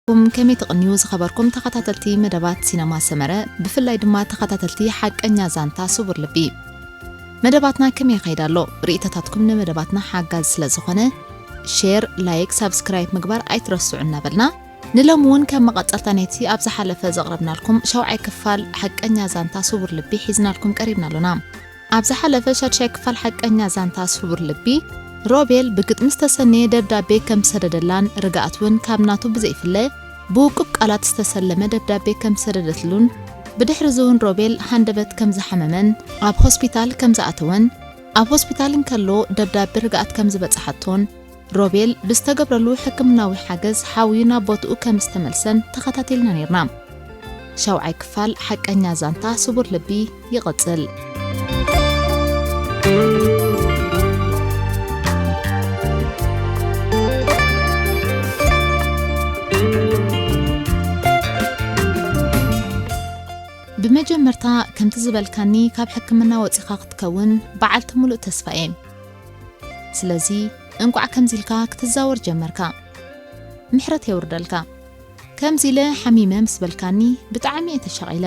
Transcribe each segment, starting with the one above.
ኩም ከመይ ትቕንዩ ዝኸበርኩም ተኸታተልቲ መደባት ሲነማ ሰመረ፣ ብፍላይ ድማ ተኸታተልቲ ሓቀኛ ዛንታ ስቡር ልቢ። መደባትና ከመይ ይኸይድ ኣሎ? ርእይቶታትኩም ንመደባትና ሓጋዝ ስለ ዝኾነ፣ ሼር፣ ላይክ፣ ሳብስክራይብ ምግባር ኣይትረስዑ እናበልና፣ ንሎሚ እውን ከም መቐጸልታ ናይቲ ኣብ ዝሓለፈ ዘቕረብናልኩም ሻውዓይ ክፋል ሓቀኛ ዛንታ ስቡር ልቢ ሒዝናልኩም ቀሪብና ኣሎና። ኣብ ዝሓለፈ ሻድሻይ ክፋል ሓቀኛ ዛንታ ስቡር ልቢ፣ ሮቤል ብግጥሚ ዝተሰነየ ደብዳቤ ከም ዝሰደደላን ርግኣት እውን ካብ ናቱ ብዘይፍለ ብውቁብ ቃላት ዝተሰለመ ደብዳቤ ከም ዝሰደደትሉን፣ ብድሕሪ እዚ እውን ሮቤል ሃንደበት ከም ዝሓመመን ኣብ ሆስፒታል ከም ዝኣተወን፣ ኣብ ሆስፒታል እንከሎ ደብዳቤ ርግኣት ከም ዝበጽሓቶን፣ ሮቤል ብዝተገብረሉ ሕክምናዊ ሓገዝ ሓውዩ ናብ ቦትኡ ከም ዝተመልሰን ተኸታቲልና ነይርና። ሻውዓይ ክፋል ሓቀኛ ዛንታ ስቡር ልቢ ይቕጽል። ብመጀመርታ ከምቲ ዝበልካኒ ካብ ሕክምና ወጺኻ ክትከውን በዓልቲ ሙሉእ ተስፋ እየ። ስለዚ እንቋዕ ከምዚ ኢልካ ክትዛወር ጀመርካ። ምሕረት የውርደልካ። ከምዚ ኢለ ሓሚመ ምስ በልካኒ ብጣዕሚ እየ ተሻቒለ።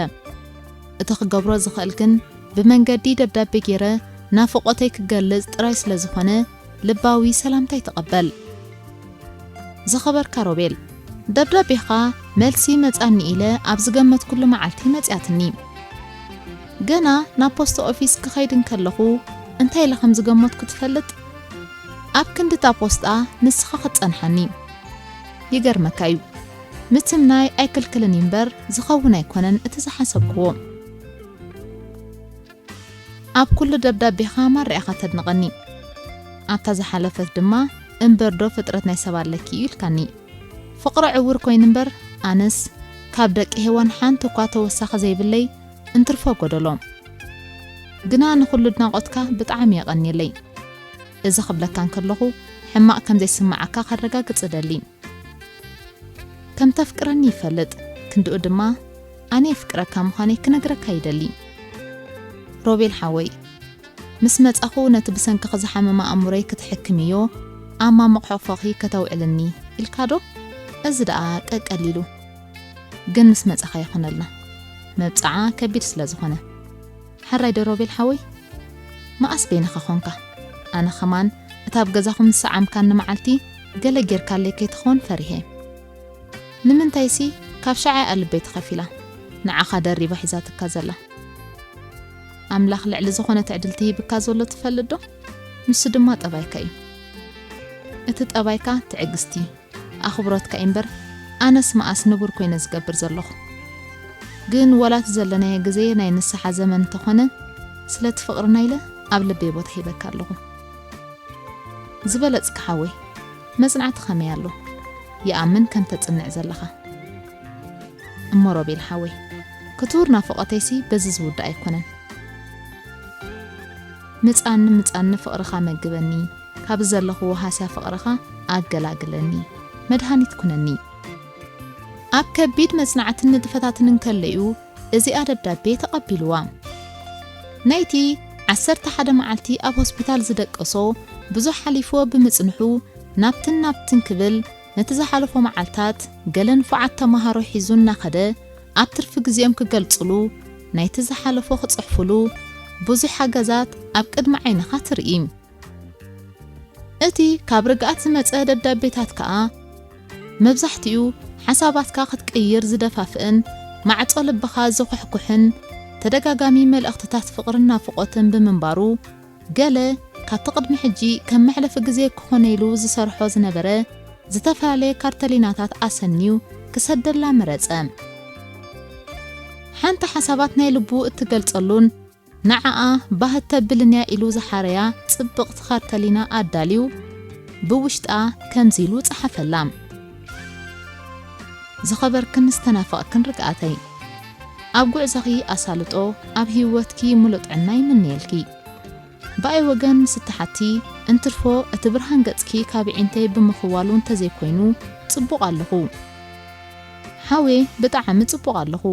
እቲ ክገብሮ ዝኽእል ግን ብመንገዲ ደብዳቤ ገይረ ናፍቖተይ ክገልጽ ጥራይ ስለ ዝኾነ ልባዊ ሰላምታይ ተቐበል። ዝኸበርካ ሮቤል፣ ደብዳቤኻ መልሲ መጻኒ ኢለ ኣብ ዝገመትኩሉ መዓልቲ መጽያትኒ። ገና ናብ ፖስት ኦፊስ ክኸይድ እንከለኹ እንታይ ኢለ ከም ዝገመትኩ ትፈልጥ? ኣብ ክንዲ እታ ፖስጣ ንስኻ ክትጸንሓኒ። ይገርመካ እዩ። ምትምናይ ኣይክልክልን እዩ እምበር ዝኸውን ኣይኮነን እቲ ዝሓሰብክዎ። ኣብ ኩሉ ደብዳቤኻ ማራ ኢኻ ተድንቐኒ። ኣብታ ዝሓለፈት ድማ እምበርዶ ፍጥረት ናይ ሰብ ኣለኪ እዩ ኢልካኒ። ፍቕሪ ዕውር ኮይኑ እምበር ኣነስ ካብ ደቂ ሄዋን ሓንቲ እኳ ተወሳኺ ዘይብለይ እንትርፎ ጎደሎ። ግና ንኹሉ ኣድናቖትካ ብጣዕሚ የቐንየለይ። እዚ ክብለካ እንከለኹ ሕማቕ ከም ዘይስምዓካ ከረጋግጽ እደሊ። ከም ተፍቅረኒ ይፈልጥ፣ ክንድኡ ድማ ኣነ የፍቅረካ ምዃነይ ክነግረካ ይደሊ። ሮቤል ሓወይ፣ ምስ መጻኹ ነቲ ብሰንክኺ ዝሓመመ ኣእምሮይ ክትሕክምዮ ኣብ ማሙቕ ሕቑፎኺ ከተውዕልኒ ኢልካ ዶ? እዚ ደኣ ቀቀሊሉ። ግን ምስ መጻኻ ይኹነልና። መብጽዓ ከቢድ ስለ ዝኾነ። ሕራይ ዶ ሮቤል ሓወይ? መኣስ በይንኻ ኾንካ? ኣነ ኸማን እታ ኣብ ገዛኹም ዝሰዓምካኒ መዓልቲ ገለ ጌርካለይ ከይትኸውን ፈሪሄ። ንምንታይሲ ካብ ሸዓ እያ ልበይ ተኸፊላ ንዓኻ ደሪባ ሒዛትካ ዘላ። ኣምላኽ ልዕሊ ዝኾነ ትዕድልቲ ሂብካ ዘሎ ትፈልጥ ዶ? ንሱ ድማ ጠባይካ እዩ። እቲ ጠባይካ ትዕግስቲ፣ ኣኽብሮትካ እዩ እምበር፣ ኣነስ መኣስ ንቡር ኮይነ ዝገብር ዘለኹ። ግን ወላ እቲ ዘለናዮ ግዜ ናይ ንስሓ ዘመን እንተኾነ፣ ስለቲ ፍቕርና ኢለ ኣብ ልበይ ቦታ ሂበካ ኣለኹ። ዝበለጽካ ሓወይ፣ መጽናዕቲ ከመይ ኣሎ? ይኣምን ከም ተጽንዕ ዘለኻ። እሞ ሮቤል ሓወይ፣ ክቱር ናፍቖተይሲ በዚ ዝውዳእ ኣይኮነን። ምጻኒ ምጻኒ ፍቕርኻ መግበኒ፣ ካብ ዘለኽዎ ሃስያ ፍቕርኻ ኣገላግለኒ፣ መድሃኒት ኩነኒ። ኣብ ከቢድ መጽናዕትን ንጥፈታትን እንከለዩ እዚኣ ደብዳቤ ተቐቢልዋ። ናይቲ ዓሰርተ ሓደ መዓልቲ ኣብ ሆስፒታል ዝደቀሶ ብዙሕ ሓሊፍዎ ብምጽንሑ ናብትን ናብትን ክብል ነቲ ዝሓለፎ መዓልታት ገለ ንፉዓት ተማሃሮ ሒዙ እናኸደ ኣብ ትርፊ ግዜኦም ክገልጽሉ ናይቲ ዝሓለፎ ክጽሕፉሉ ብዙሕ ሓገዛት ኣብ ቅድሚ ዓይንኻ ትርኢ። እቲ ካብ ርግኣት ዝመጸ ደብዳቤታት ከኣ መብዛሕትኡ ሓሳባትካ ክትቅይር ዝደፋፍእን ማዕጾ ልብኻ ዝኹሕኩሕን ተደጋጋሚ መልእኽትታት ፍቕርን ናፍቖትን ብምንባሩ፣ ገለ ካብቲ ቅድሚ ሕጂ ከም መሕለፊ ግዜ ክኾነ ኢሉ ዝሰርሖ ዝነበረ ዝተፈላለየ ካርተሊናታት ኣሰንዩ ክሰደላ መረጸ። ሓንቲ ሓሳባት ናይ ልቡ እትገልጸሉን ንዓኣ ባህ እተብልን እያ ኢሉ ዝሓረያ ጽብቕቲ ካርተሊና ኣዳልዩ ብውሽጣ ከምዚ ኢሉ ጸሓፈላ። ዝኸበርክን ዝተናፈቕክን ርግኣተይ፣ ኣብ ጉዕዞኺ ኣሳልጦ፣ ኣብ ህይወትኪ ምሉእ ጥዕና ይምነየልኪ። ብኣይ ወገን ምስ እትሓቲ፣ እንትርፎ እቲ ብርሃን ገጽኪ ካብ ኣዒንተይ ብምኽዋሉ እንተዘይኮይኑ ጽቡቕ ኣለኹ። ሓወየ ብጣዕሚ ጽቡቕ ኣለኹ።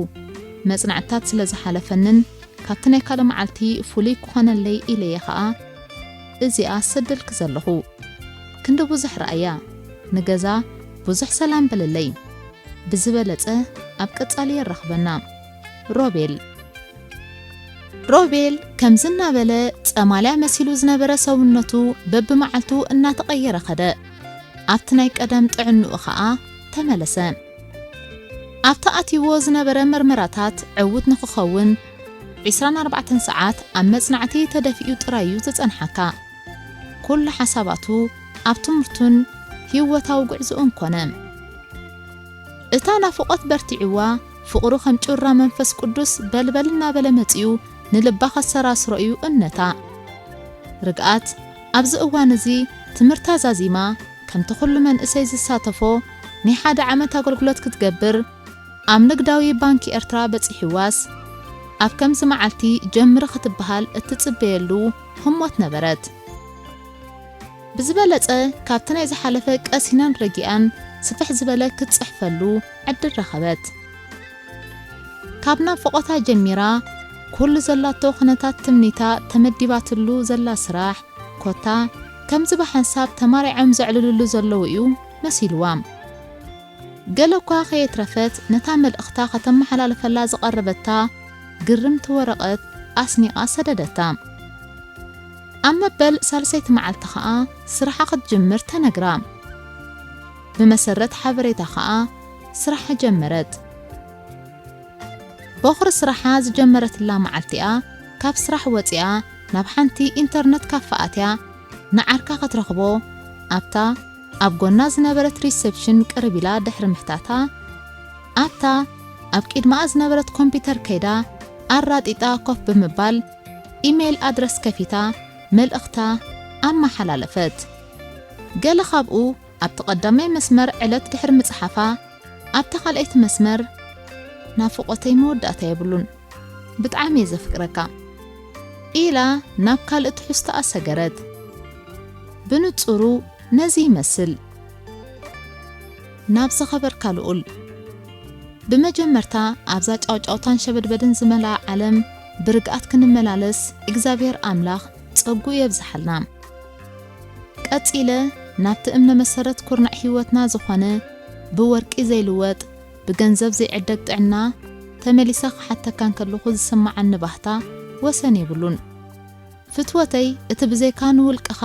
መጽናዕትታት ስለ ዝሓለፈንን ካብቲ ናይ ካልእ መዓልቲ ፍሉይ ክኾነለይ ኢለየ ኸኣ እዚኣ ዝሰደልኪ ዘለኹ። ክንዲ ብዙሕ ረኣያ፣ ንገዛ ብዙሕ ሰላም በለለይ። ብዝበለጸ ኣብ ቀጻሊ የራኽበና። ሮቤል። ሮቤል ከምዚ እናበለ ጸማልያ መሲሉ ዝነበረ ሰውነቱ በብመዓልቱ እናተቐየረ ኸደ። ኣብቲ ናይ ቀደም ጥዕንኡ ኸኣ ተመለሰ። ኣብቲ ኣትይዎ ዝነበረ መርመራታት ዕዉት ንኽኸውን ዒስራን ኣርባዕተን ሰዓት ኣብ መጽናዕቲ ተደፊኡ ጥራይ እዩ ዝጸንሓካ። ኩሉ ሓሳባቱ ኣብ ትምህርቱን ህይወታዊ ጉዕዞኡን ኮነ። እታ ናፍቖት በርቲዕዋ፣ ፍቕሩ ከም ጩራ መንፈስ ቅዱስ በልበል እናበለ መጺኡ ንልባ ከሰራስሮ እዩ እምነታ። ርግኣት ኣብዚ እዋን እዚ ትምህርታ ዛዚማ፣ ከምቲ ኩሉ መንእሰይ ዝሳተፎ ናይ ሓደ ዓመት ኣገልግሎት ክትገብር ኣብ ንግዳዊ ባንኪ ኤርትራ በጺሕዋስ፣ ኣብ ከምዚ መዓልቲ ጀምሪ ክትበሃል እትጽበየሉ ህሞት ነበረት። ብዝበለጸ ካብቲ ናይ ዝሓለፈ ቀሲናን ረጊኣን ስፍሕ ዝበለ ክትጽሕፈሉ ዕድል ረኸበት። ካብ ናፍቖታ ጀሚራ፣ ኩሉ ዘላቶ ኩነታት ትምኒታ ተመዲባትሉ ዘላ ስራሕ፣ ኮታ ከምዚ ብሓንሳብ ተማሪዖም ዘዕልልሉ ዘለዉ እዩ መሲልዋ። ገለ እኳ ከየትረፈት ነታ መልእኽታ ከተመሓላልፈላ ዝቐረበታ ግርምቲ ወረቐት ኣስኒቓ ሰደደታ። ኣብ መበል ሳልሰይቲ መዓልቲ ኸኣ ስራሓ ክትጅምር ተነግራ። ብመሰረት ሓበሬታ ኸኣ ስራሓ ጀመረት። ቦኽሪ ስራሓ ዝጀመረትላ መዓልቲኣ ካብ ስራሕ ወጺኣ ናብ ሓንቲ ኢንተርነት ካፈ ኣትያ ንዓርካ ክትረኽቦ ኣብታ ኣብ ጎና ዝነበረት ሪሰፕሽን ቅርብ ኢላ ድሕሪ ምሕታታ፣ ኣብታ ኣብ ቅድማኣ ዝነበረት ኮምፒተር ከይዳ ኣራጢጣ ኮፍ ብምባል ኢሜይል ኣድረስ ከፊታ መልእኽታ ኣመሓላለፈት። ገለ ካብኡ ኣብቲ ቀዳማይ መስመር ዕለት ድሕሪ ምጽሓፋ፣ ኣብታ ካልኣይቲ መስመር ናፍቖተይ መወዳእታ የብሉን፣ ብጣዕሚ እየ ዘፍቅረካ ኢላ ናብ ካልእ ትሕዝቶኣ ሰገረት። ብንጹሩ ነዚ ይመስል። ናብ ዝኸበርካ ልኡል። ብመጀመርታ ኣብዛ ጫውጫውታን ሸበድበድን ዝመልኣ ዓለም ብርግኣት ክንመላለስ እግዚኣብሔር ኣምላኽ ጸጉኡ የብዝሓልና። ቀጺለ ናብቲ እምነ መሰረት ኩርናዕ ህይወትና ዝኾነ ብወርቂ ዘይልወጥ ብገንዘብ ዘይዕደግ ጥዕና ተመሊሰ ክሓተካ እንከለኹ ዝስምዓኒ ባህታ ወሰን የብሉን። ፍትወተይ፣ እቲ ብዘይካ ንውልቅኻ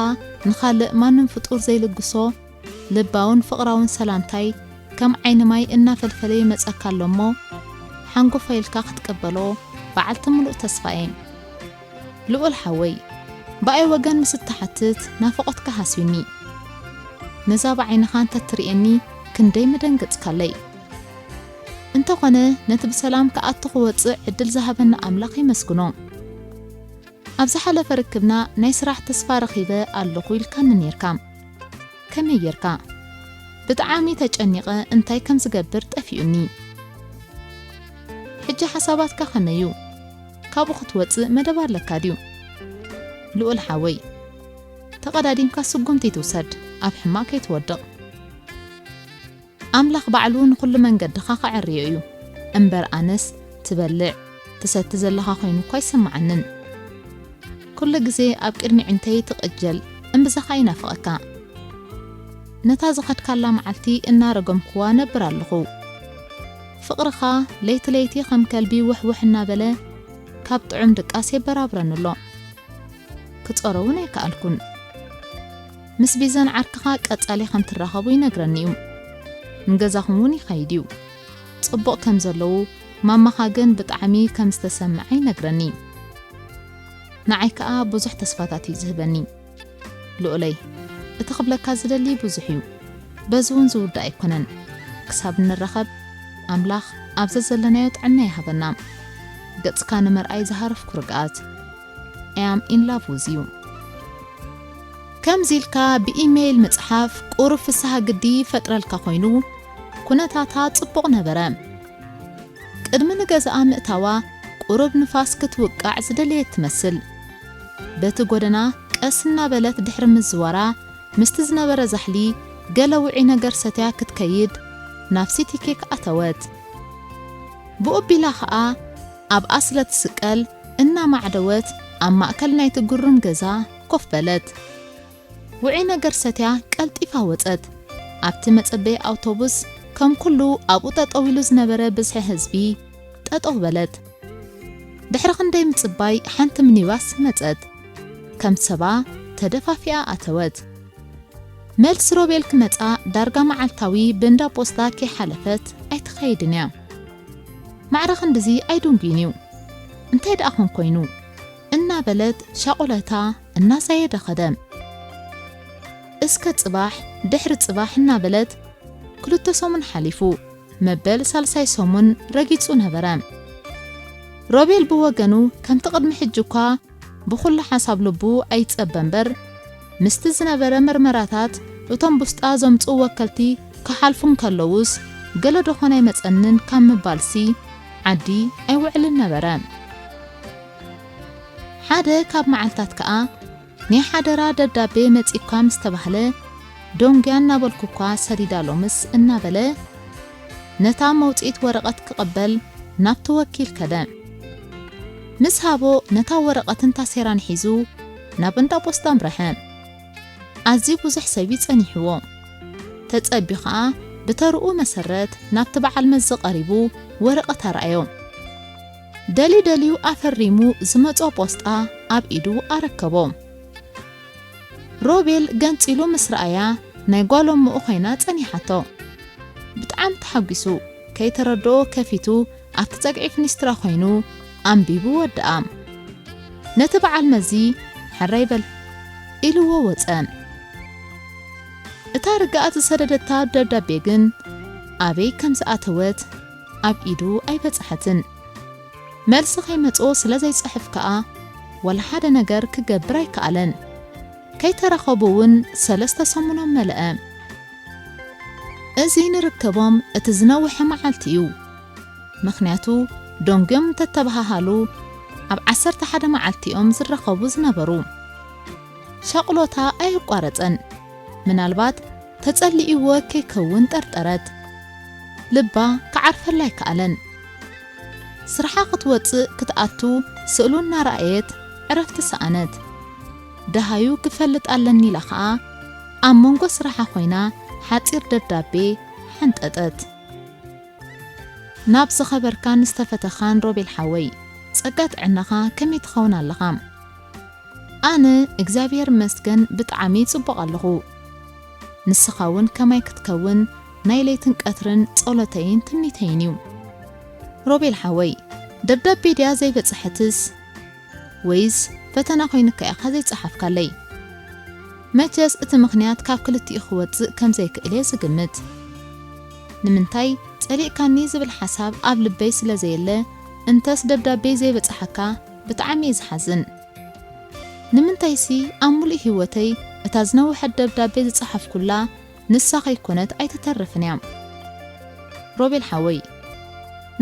ንኻልእ ማንም ፍጡር ዘይልግሶ ልባውን ፍቕራውን ሰላምታይ ከም ዓይኒ ማይ እናፈልፈለ ይመጸካ ኣሎ እሞ፣ ሓንጎፋይ ኢልካ ክትቅበሎ በዓልቲ ምሉእ ተስፋ እየ። ልኡል ሓወይ፣ ብኣይ ወገን ምስ እትሓትት ናፍቖትካ ሃስዩኒ። ነዛ ብዓይንኻ እንተትርእየኒ ክንደይ ምደንገጽካለይ። እንተኾነ ነቲ ብሰላም ክኣቱ ክወጽእ ዕድል ዝሃበኒ ኣምላኽ የመስግኖ። ኣብ ዝሓለፈ ርክብና ናይ ስራሕ ተስፋ ረኺበ ኣለኹ ኢልካኒ ኔርካ። ከመይ ጌርካ? ብጣዕሚ ተጨኒቐ እንታይ ከም ዝገብር ጠፊኡኒ። ሕጂ ሓሳባትካ ከመይ እዩ? ካብኡ ክትወጽእ መደብ ኣለካ ድዩ? ልኡል ሓወይ፣ ተቐዳዲምካ ስጉምቲ ትውሰድ፣ ኣብ ሕማቕ ከይትወድቕ። ኣምላኽ ባዕሉ ንኹሉ መንገድኻ ከዐርዮ እዩ። እምበር ኣነስ ትበልዕ፣ ትሰቲ ዘለኻ ኮይኑ እኳ ኣይሰምዓንን። ኩሉ ግዜ ኣብ ቅድሚ ኣዒንተይ ትቕጀል፣ እምብዛ ኸኣ ይናፍቐካ። ነታ ዝኸድካላ መዓልቲ እናረገምኩዋ ነብር ኣለኹ። ፍቕርኻ ለይቲ ለይቲ ከም ከልቢ ውሕ ውሕ እናበለ ካብ ጥዑም ድቃስ የበራብረኒ ኣሎ። ክጸሮ እውን ኣይከኣልኩን። ምስ ቢዘን ዓርክኻ ቀጻሊ ከም ትራኸቡ ይነግረኒ እዩ። ንገዛኹም እውን ይኸይድ እዩ። ጽቡቕ ከም ዘለዉ፣ ማማኻ ግን ብጣዕሚ ከም ዝተሰምዓ ይነግረኒ። ንዓይ ከኣ ብዙሕ ተስፋታት እዩ ዝህበኒ። ልኡለይ፣ እቲ ክብለካ ዝደሊ ብዙሕ እዩ። በዚ እውን ዝውዳእ ኣይኮነን። ክሳብ እንራኸብ፣ ኣምላኽ ኣብ ዘዘለናዮ ጥዕና ይሃበና። ገጽካ ንምርኣይ ዝሃረፍኩ ርግኣት። I am in love with you። ከምዚ ኢልካ ብኢሜይል ምጽሓፍ ቁሩብ ፍስሃ ግዲ ይፈጥረልካ ኮይኑ፣ ኩነታታ ጽቡቕ ነበረ። ቅድሚ ንገዛኣ ምእታዋ ቁሩብ ንፋስ ክትውቃዕ ዝደለየት ትመስል። በቲ ጎደና ቀስ እናበለት ድሕሪ ምዝዋራ፣ ምስቲ ዝነበረ ዛሕሊ ገለ ውዑይ ነገር ሰትያ ክትከይድ ናብ ሲቲ ኬክ ኣተወት። ብኡ ኣቢላ ኸኣ ኣብኣ ስለ ትስቀል እናማዕደወት ኣብ ማእከል ናይቲ ግሩም ገዛ ኮፍ በለት። ውዑይ ነገር ሰትያ ቀልጢፋ ወጸት። ኣብቲ መጸበዪ ኣውቶቡስ ከም ኩሉ ኣብኡ ጠጠው ኢሉ ዝነበረ ብዝሒ ህዝቢ ጠጠው በለት። ድሕሪ ክንደይ ምጽባይ ሓንቲ ሚኒባስ መጸት። ከም ሰባ ተደፋፊኣ ኣተወት። መልሲ ሮቤል ክመጻ ዳርጋ መዓልታዊ ብእንዳ ፖስታ ከይሓለፈት ኣይትኸይድን እያ። ማዕረ ክንድዚ ኣይድንጉይን እዩ። እንታይ ደኣ ኾን ኮይኑ? እናበለት ሻቑለታ እናዛየደ ኸደ። እስከ ጽባሕ ድሕሪ ጽባሕ እናበለት ክልተ ሰሙን ሓሊፉ፣ መበል ሳልሳይ ሰሙን ረጊጹ ነበረ። ሮቤል ብወገኑ ከምቲ ቅድሚ ሕጂ እኳ ብኹሉ ሓሳብ ልቡ ኣይጸበ እምበር፣ ምስቲ ዝነበረ መርመራታት እቶም ብውስጣ ዘምጽኡ ወከልቲ ክሓልፉ እንከለዉስ፣ ገለ ደኾን ኣይመጸንን ካብ ምባልሲ ዓዲ ኣይውዕልን ነበረ። ሓደ ካብ መዓልታት ከኣ ናይ ሓደራ ደብዳቤ መጺእኳ ምስ ተባህለ፣ ዶንግያ እናበልኩ እኳ ሰዲዳ ሎምስ እናበለ፣ ነታ መውጽኢት ወረቐት ክቕበል ናብቲ ወኪል ከደ። ምስ ሃቦ ነታ ወረቐትን ታሴራን ሒዙ ናብ እንዳ ፖስታ ኣምረሐ። ኣዝዩ ብዙሕ ሰብ እዩ ጸኒሕዎ። ተጸቢዩ ኸኣ ብተርኡ መሰረት ናብቲ በዓል መዚ ቀሪቡ ወረቐት ኣርኣዮ። ደልዩ ደልዩ ኣፈሪሙ ዝመጾ ፖስጣ ኣብ ኢዱ ኣረከቦ። ሮቤል ገንጺሉ ምስ ረኣያ ናይ ጓል እሞኡ ኮይና ጸኒሓቶ። ብጣዕሚ ተሓጒሱ፣ ከይተረድኦ ከፊቱ ኣብቲ ጸግዒ ፍኒስትራ ኮይኑ ኣንቢቡ ወድኣ። ነቲ በዓል መዚ ሕራይ በል ኢልዎ ወጸ። እታ ርግኣት ዝሰደደታ ደብዳቤ ግን ኣበይ ከም ዝኣተወት ኣብ ኢዱ ኣይበጽሐትን። መልሲ ከይመጽኦ ስለ ዘይጽሕፍ ከኣ ዋላ ሓደ ነገር ክገብር ኣይከኣለን። ከይተራኸቡ እውን ሰለስተ ሰሙኖም መለአ። እዚ ንርከቦም እቲ ዝነውሐ መዓልቲ እዩ። ምኽንያቱ ዶንግዮም እንተተበሃሃሉ ኣብ ዓሰርተ ሓደ መዓልቲ እዮም ዝራኸቡ ዝነበሩ። ሻቕሎታ ኣየቋረጸን። ምናልባት ተጸሊእዎ ከይከውን ጠርጠረት። ልባ ክዓርፈላ ኣይከኣለን። ስርሓ ክትወጽእ ክትኣቱ ስእሉ እናረኣየት ዕረፍቲ ሰኣነት። ደሃዩ ክፈልጥ ኣለኒ ኢላ ኸኣ ኣብ መንጎ ስርሓ ኮይና ሓጺር ደብዳቤ ሓንጠጠት። ናብ ዝኸበርካን ዝተፈተኻን ሮቤል ሓወይ፣ ጸጋ ጥዕናኻ ከመይ ትኸውን ኣለኻ? ኣነ እግዚኣብሔር ይመስገን ብጣዕሚ ጽቡቕ ኣለኹ። ንስኻ እውን ከማይ ክትከውን ናይ ለይትን ቀትርን ጸሎተይን ትምኒተይን እዩ። ሮቤል ሓወይ፣ ደብዳቤ ድያ ዘይበጽሐትስ ወይስ ፈተና ኮይኑካ ኢኻ ዘይጸሓፍካለይ? መቸስ እቲ ምኽንያት ካብ ክልቲኡ ክወጽእ ከም ዘይክእል እየ ዝግምት። ንምንታይ ጸሊእካኒ ዝብል ሓሳብ ኣብ ልበይ ስለ ዘየለ፣ እንተስ ደብዳቤ ዘይበጽሓካ ብጣዕሚ እየ ዝሓዝን። ንምንታይሲ ኣብ ሙሉእ ህይወተይ እታ ዝነውሐት ደብዳቤ ዝጸሓፍኩላ ንሳ ከይኮነት ኣይትተርፍን እያ። ሮቤል ሓወይ፣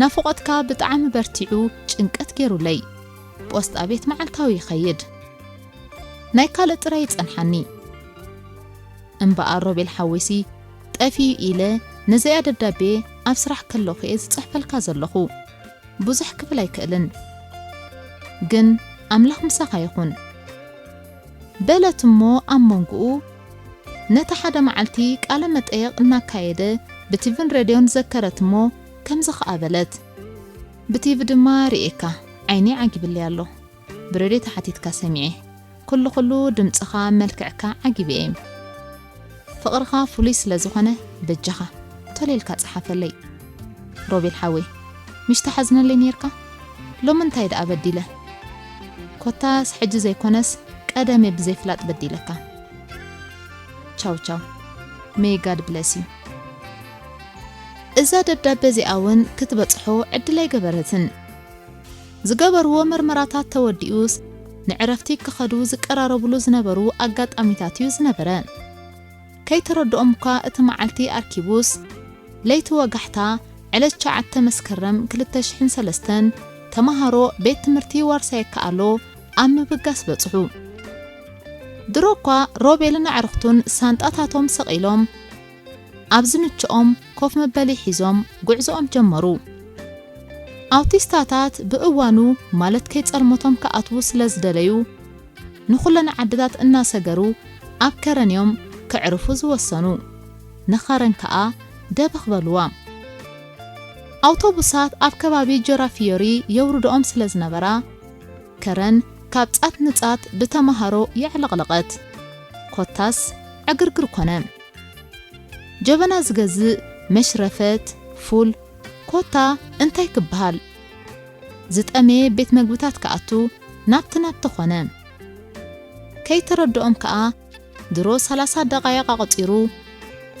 ናፍቖትካ ብጣዕሚ በርቲዑ ጭንቀት ገይሩለይ። ፖስጣ ቤት መዓልታዊ ይኸይድ። ናይ ካልእ ጥራይ ይጸንሓኒ። እምበኣር ሮቤል ሓወይሲ ጠፊኡ ኢለ ነዚኣ ደብዳቤ ኣብ ስራሕ ከለኹ እየ ዝጽሕፈልካ ዘለኹ። ብዙሕ ክብል ኣይክእልን። ግን ኣምላኽ ምሳኻ ይኹን። በለት እሞ ኣብ መንጎኡ ነታ ሓደ መዓልቲ ቃለ መጠየቕ እናካየደ ብቲቪን ሬድዮን ዘከረት እሞ ከምዚ ኸኣ በለት። ብቲቪ ድማ ርእየካ ዓይነይ ዓጊብለይ ኣሎ። ብሬድዮ ተሓቲትካ ሰሚዐ። ኩሉ ኩሉ ድምጽኻ መልክዕካ ዓጊበ እየ። ፍቕርኻ ፍሉይ ስለ ዝኾነ በጃኻ ቶሎ ኢልካ ጸሓፈለይ። ሮቤል ሓወይ፣ ምሽ ትሓዝነለይ ኔርካ? ሎሚ እንታይ ደኣ በዲለ? ኮታስ ሕጂ ዘይኮነስ ቀደም እየ ብዘይፍላጥ በዲለካ። ቻው ቻው። May God bless you። እዛ ደብዳቤ እዚኣ እውን ክትበጽሖ ዕድል ኣይገበረትን። ዝገበርዎ መርመራታት ተወዲኡስ ንዕረፍቲ ክኸዱ ዝቀራረብሉ ዝነበሩ ኣጋጣሚታት እዩ ዝነበረ። ከይተረድኦም እኳ እቲ መዓልቲ ኣርኪቡስ ለይቲ ወጋሕታ ዕለት ትሽዓተ መስከረም ክልተ ሽሕን ሰለስተን ተማሃሮ ቤት ትምህርቲ ዋርሳይ ከኣሎ ኣብ ምብጋስ በጽሑ። ድሮ እኳ ሮቤልን ኣዕርኽቱን ሳንጣታቶም ሰቒሎም ኣብ ዝምችኦም ኮፍ መበሊ ሒዞም ጉዕዞኦም ጀመሩ። ኣውቲስታታት ብእዋኑ ማለት ከይጸልመቶም ክኣትዉ ስለ ዝደለዩ ንኹለን ዓድታት እናሰገሩ ኣብ ከረን እዮም ከዕርፉ ዝወሰኑ። ንኸረን ከኣ ደበኽ በልዋ። ኣውቶቡሳት ኣብ ከባቢ ጆራፊዮሪ የውርድኦም ስለ ዝነበራ፣ ከረን ካብ ጻት ንጻት ብተማሃሮ የዕለቕለቐት። ኮታስ ዕግርግር ኮነ። ጀበና ዝገዝእ፣ መሽረፈት፣ ፉል፣ ኮታ እንታይ ክበሃል? ዝጠመየ ቤት መግብታት ክኣቱ ናብቲ ናብቲ ኾነ። ከይተረድኦም ከኣ ድሮ ሰላሳ ደቓይቕ ኣቑጺሩ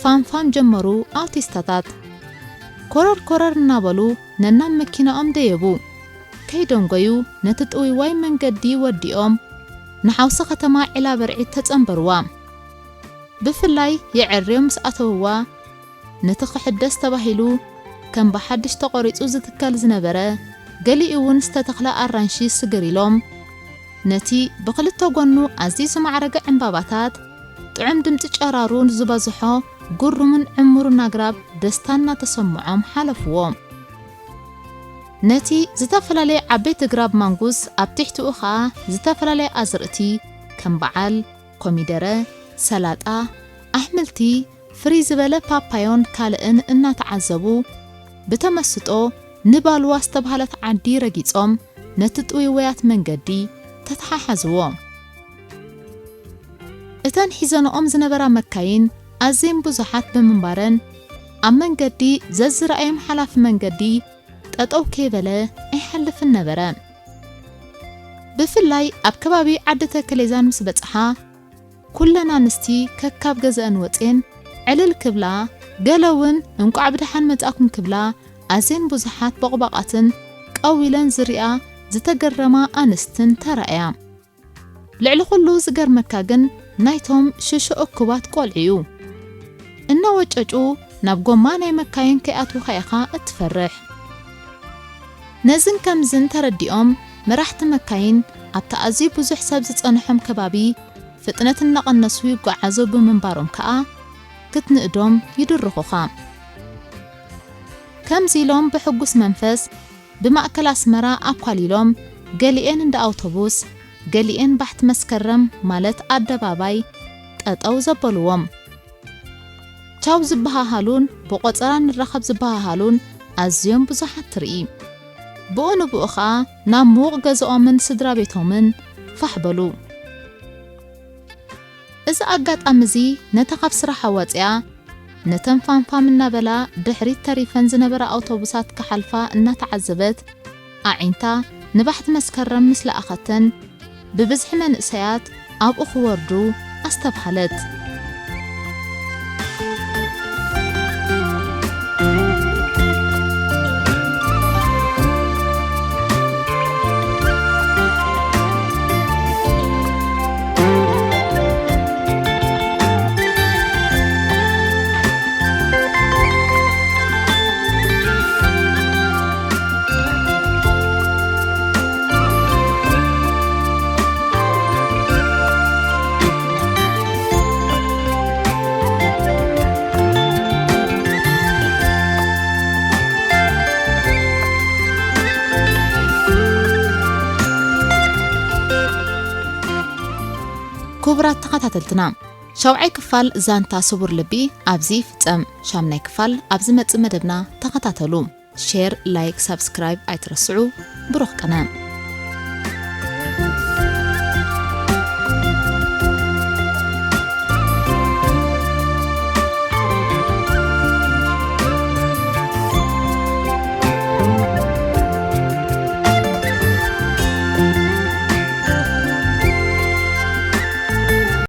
ፋንፋን ጀመሩ ኣውቲስታታት። ኮረር ኮረር እናበሉ ነናብ መኪናኦም ደየቡ። ከይደንጎዩ ነቲ ጥውይዋይ መንገዲ ወዲኦም ንሓውሲ ከተማ ዒላ በርዒድ ተጸንበርዋ። ብፍላይ የዐርዮ ምስ ኣተውዋ ነቲ ክሕደስ ተባሂሉ ከም ብሓድሽ ተቖሪጹ ዝትከል ዝነበረ፣ ገሊኡ እውን ዝተተኽለ ኣራንሺ ስግር ኢሎም፣ ነቲ ብኽልተ ጎኑ ኣዝዩ ዝማዕረገ ዕምባባታት፣ ጥዑም ድምጺ ጨራሩ ዝበዝሖ ግሩምን ዕሙርን ኣግራብ ደስታ እናተሰምዖም ሓለፍዎ። ነቲ ዝተፈላለየ ዓበይቲ ግራብ ማንጉስ፣ ኣብ ትሕቲኡ ኸኣ ዝተፈላለየ ኣዝርእቲ ከም በዓል ኮሚደረ፣ ሰላጣ፣ ኣሕምልቲ፣ ፍርይ ዝበለ ፓፓዮን ካልእን እናተዓዘቡ፣ ብተመስጦ ንባልዋ ዝተባህለት ዓዲ ረጊጾም ነቲ ጥውይወያት መንገዲ ተተሓሓዝዎ። እተን ሒዘንኦም ዝነበራ መካይን ኣዝየን ብዙሓት ብምንባረን፣ ኣብ መንገዲ ዘዝረኣዮም ሓላፊ መንገዲ ጠጠው ከይበለ ኣይሓልፍን ነበረ። ብፍላይ ኣብ ከባቢ ዓዲ ተክሌዛን ምስ በጽሓ፣ ኩለን ኣንስቲ ከካብ ገዘአን ወጽየን ዕልል ክብላ፣ ገለ እውን እንቋዕ ብደሓን መጻእኩም ክብላ፣ ኣዝየን ብዙሓት ቦቕባቓትን ቀዊለን ዝሪኣ ዝተገረማ ኣንስትን ተራእያ። ልዕሊ ኩሉ ዝገርመካ ግን ናይቶም ሽሾ እኩባት ቆልዑ እዩ። እናወጨጩ ናብ ጎማ ናይ መካይን ከይኣትዉኻ ኢኻ እትፈርሕ። ነዝን ከምዝን ተረዲኦም መራሕቲ መካይን ኣብቲ ኣዝዩ ብዙሕ ሰብ ዝጸንሖም ከባቢ ፍጥነት እናቐነሱ ይጓዓዙ ብምንባሮም ከኣ ክትንእዶም ይድርኹኻ። ከምዚ ኢሎም ብሕጉስ መንፈስ ብማእከል ኣስመራ ኣኳሊሎም፣ ገሊኤን እንዳ ኣውቶቡስ፣ ገሊኤን ባሕቲ መስከረም ማለት ኣደባባይ ጠጠው ዘበልዎም። ቻው ዝበሃሃሉን ብቆጸራ ንራኸብ ዝበሃሃሉን ኣዝዮም ብዙሓት ትርኢ። ብኡ ንብኡ ኸኣ ናብ ምዉቕ ገዝኦምን ስድራ ቤቶምን ፋሕ በሉ። እዚ ኣጋጣሚ እዚ ነታ ካብ ስራሓ ወጺኣ ነተን ፋንፋም እናበላ ድሕሪት ተሪፈን ዝነበራ ኣውቶቡሳት ክሓልፋ እናተዓዘበት፣ ኣዒንታ ንባሕቲ መስከረም ምስ ለኣኸተን፣ ብብዝሒ መንእሰያት ኣብኡ ክወርዱ ኣስተብሃለት። ክቡራት ተኸታተልትና፣ ሻውዓይ ክፋል ዛንታ ስቡር ልቢ ኣብዚ ይፍጸም። ሻምናይ ክፋል ኣብ ዝመጽእ መደብና ተኸታተሉ። ሼር፣ ላይክ፣ ሳብስክራይብ ኣይትረስዑ። ብሩኽ ቅነ።